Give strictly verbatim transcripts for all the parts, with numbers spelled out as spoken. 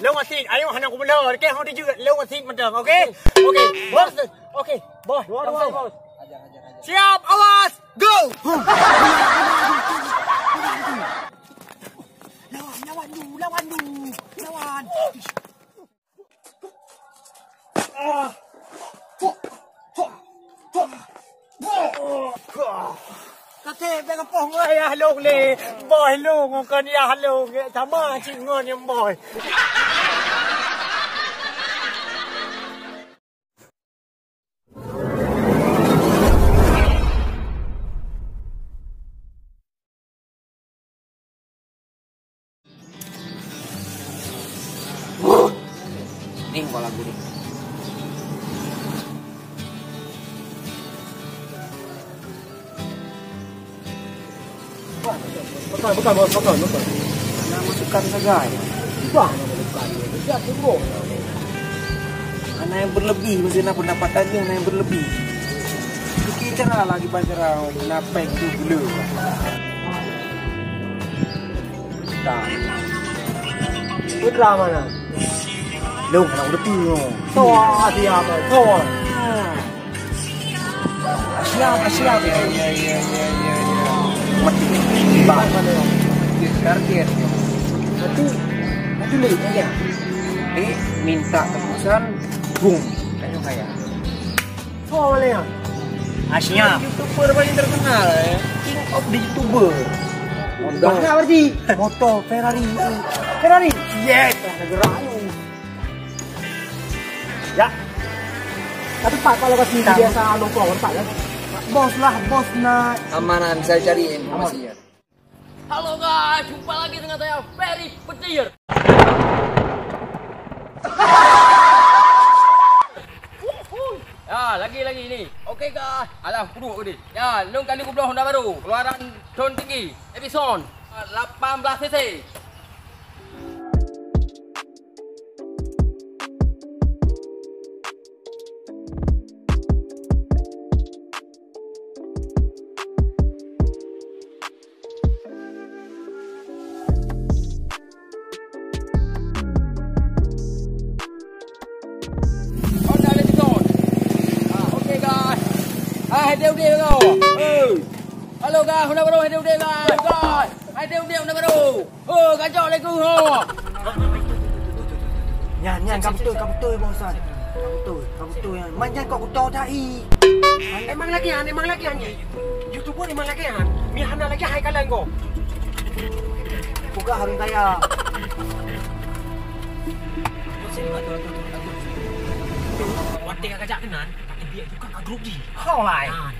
Lôn asyik, ayo hana kubeulhö. Oke, hong dijeuet. Lôn asyik mantong. Oke? Oke. Bos. Oke. Bos. Dua, dua, bos. Siap, awas. Go. Lawan, lawan dulu, lawan dulu. Lawan. Katé bèk gapoh ngon ayah lôn lé. Boh lôn ngon kon yah lôn, sama cit ngon nyang boh. Nih, kalau lagu nih. Bukan, bukan, bos, bukan, bukan. Ada masukan saja, ya. Wah, ada masukan. Tidak sungguh. Anak yang berlebih, mesti nak pendapatan dia, anak yang berlebih. Fikir cara lagi pacaran, kenapa itu gula? Putra mana? Lông, anak udah tua. Tua, siapa? Tua. Siap, siap. Ya, ya, ya, ya, ya, ya. Mati. Target. Mati. Mati lagi, ya. Ni minta tebusan, boom. Kayu kaya. Soe lé nyan? Asia. YouTuber paling terkenal, eh. King of the YouTuber. Honda. Honda berarti. Motor Ferrari. Ferrari. Yes, negara ayu. Ya. Tapi Pak, kalau kasih biasa nongkrong, Pak, ya? Bos lah, bos nak. Amanan, saya cari informasi, ya. Halo guys, jumpa lagi dengan saya, Ferry Petir. Ya, lagi, lagi ni. Oke guys, alah, puduk ni. Ya, lôn kali kubloe Honda baru, keluaran ton tinggi, Epson, lapan belas cc. Honda Lexus. Ah, oke, guys. Ah, hai deh, udah, lo. Eh. Halo, guys. Honda baru, hai deh, udah, guys. Guys, hai deh, udah, Honda baru. Oh, gajok lagi, ho. Nyan, nyan, ka beutôi, ka beutôi, Bang Ustaz. Ka beutôi, ka beutôi nyan. Man nyan kok kuto tai. Emang lagèe nyan, emang lagèe nyan, Ji. YouTuber emang lagèe nyan. Mi hana lagèe hai kaleng ko. Buka harun kaya. Watèe ka kajak keunan, ka teubiet juga ka grup jih. Ho lai. Nah,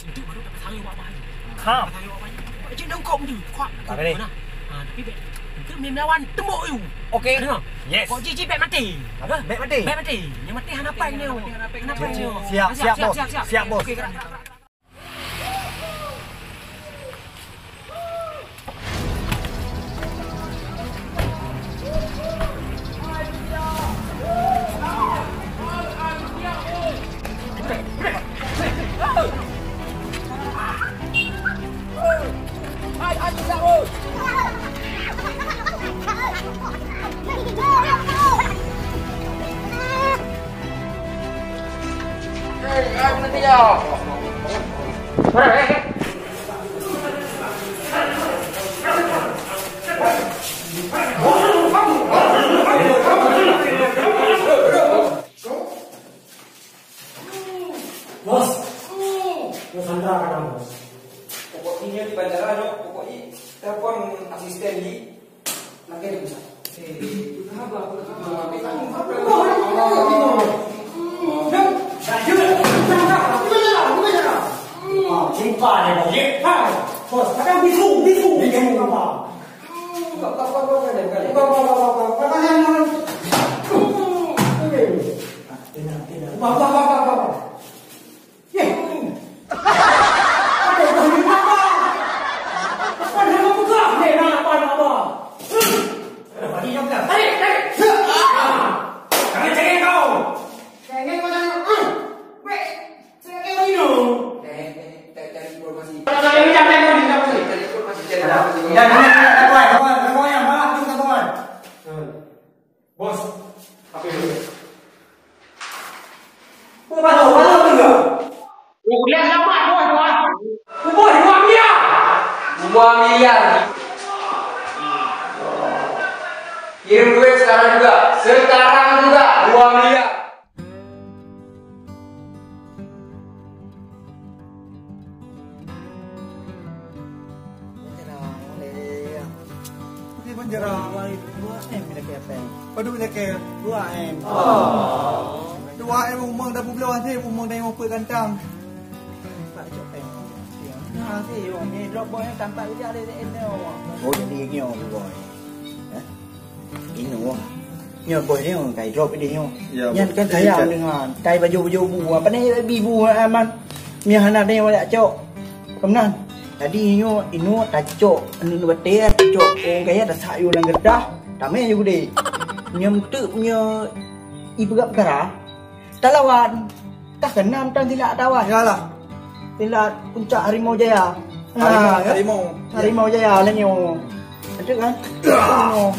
itu baru dapat sayur awak bayi. Ha. Dapat sayur awak bayi. Cik nangkop tu. Kuat. Tapi ni. Nah, ha, tapi bek. Itu mim lawan tembok you. Okey. Ada. Yes. Kok jiji bek mati. Apa? Bek mati. Bek mati. Yang mati hana pai ni. Hana pai ni. Siap, siap, bos. Siap, bos. Okey, gerak, gerak, gerak. Bos. Bos Sandra kan, Bos? Pokok ini di bandara, Dok. Pokok ini telepon asisten di Lagèe ni, Ustaz. Eh, kenapa? Kenapa? Simpan ya, Bos. Bos, kadang bisu, bisu. Bisu apa? Tenang, tenang. Wah, wah, wah, wah, wah. Yeh. Ada yang apa? Apa nama buka? Yeh, nama apa, nama apa? Ada bagi yang dah. Tarik, tarik. Ah. Jangan cengeng kau. Cengeng kau jangan. Ah. Weh, saya kira minum. Eh, eh, cari, cari informasi. Cari, cari, cari informasi. Cari informasi, cari informasi. Jangan, jangan, jangan, jangan, jangan, jangan, jangan, jangan. Bos, apa itu? Oh, bantu, bantu juga. Kuliah selamat, bos, bos. Bos, dua miliar. Dua miliar. Kirim duit sekarang juga. Sekarang juga, dua miliar. Oke, banjarang. Dua M lagi apa? Padum lagi? Dua M. Oh. Dua M umang dah bubloh, asyik umang dah yang upet gantang. Pak cok peng. Nah, si, oh, ni drop boy tampak kerja ada M ni, oh. Oh, jadi ni, oh, boy. Eh? Inoe. Nyoe boh nyoe, kai drop idéh nyoe. Ya, nyan boh. Kan sayang dengan kai baju-baju bu, apa ni, baby bu, aman. Mia hana deh, wajak cok. Kemnan. Tadi nyoe, inoe tacok, anu batèe, tacok. Oh, gaya dah sayur dan gerdah. Tamé je gudé. Nyoe meunteuk nyoe, i peugah peukara. Talawan. Kah keunan tan silak atawa? Yalah. Silak puncak Harimau Jaya. Harimau, ha, ya? Harimau. Harimau Jaya lah nyoe. Ada kan? Harimau.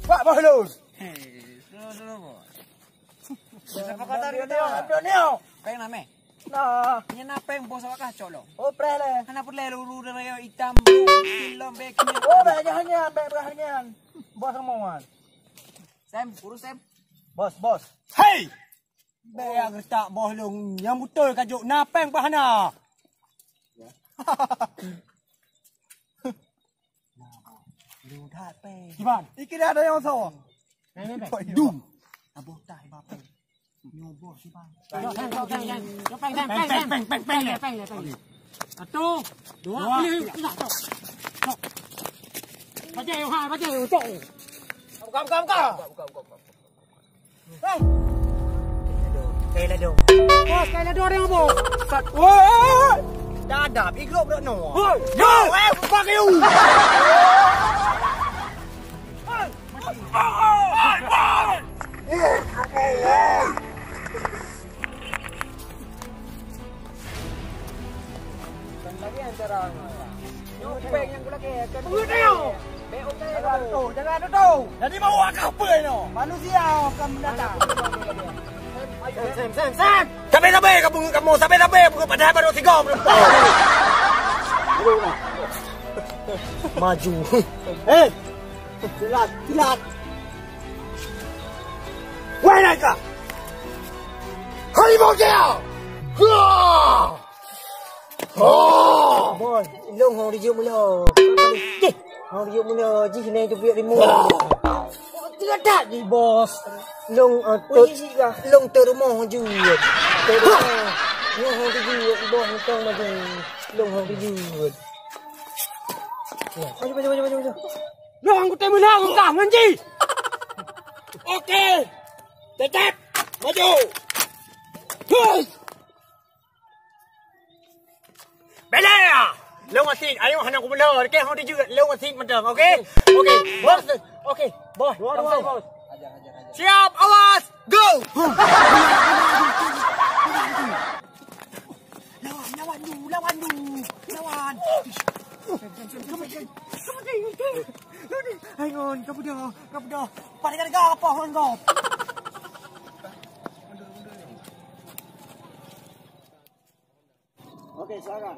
Pak Bahlul. Hei, slow, slow, bos. Siapa kata dia? Abdul Neo. Kayak nama? Nah. Nyan na péng bos awak kah cok lom? Oh, preh lé. Hana peureulèe luru dan raya itam, silom, bèk nyan. Oh, bèk nyan, bèk beuh nyan. Bos kamoe wan. Sam, urus Sam. Bos, bos. Hei! Bèk ya gertak bos lôn. Nyang beutôi ka jok na péng bah na. Lu that péng. Kiban? Iki dah ada nyang sawa. Dum. Aboh tah iba péng. Nyoe boh kiban. Péng, péng, péng, péng. Satu, dua, tiga, cok. Cok. Bajèe, hai, bajèe, cok. Buka, buka, buka. Hei. Kai lado. Bos, kai lado ada apa? Sat. Woi! Dadap, igrop dok no. Woi! Yo! Eh, fuck you! Kan lagi antara nyoe péng nyang kulakèe, kan. Peungeut nyoe. Bèk oke. Jangan tutup, jangan tutup. Jadi mau akah peue nyoe? Manusia akan mendatang. Sam, Sam, Sam, Sam. Sabe-sabe ka peungeut kamoe, sabe-sabe peungeut padahai baru tiga meneumpang. Maju. Eh. Silat, silat. Weh, naik kah? Harimau dia! Hua! Oh! Boy, lôn hong rijek mula. Hong rijek mula jih nai teubiet rimueng. Tidak tak di bos. Lôn, eh, ter-, lôn teurumoh jeuet. Teurumoh. Nyoe hong rijek bos, tong bagi. Lôn hong rijek. Maju, maju, maju, maju, maju. Lôn kutem meunan kah ngon jih. Oke. Tetap maju. Hei. Bela ya. Lôn asin, ayo hana kumula. Oke, hong dijeuet. Lôn asin mantap. Oke. Oke. Bos. Oke. Bos. Dua, dua, bos. Siap, awas. Go. Lawan, lawan dulu, lawan dulu, lawan. Hai ngon, kamu dah, kamu dah. Paling ada apa ngon kau? Oke, silakan.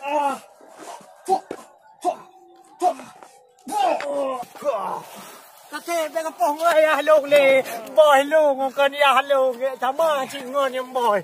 Ah. Kakek, bèk gapoh ngon ayah lôn lé. Boh lôn ngon kon yah lôn, sama cit ngon nyang boh.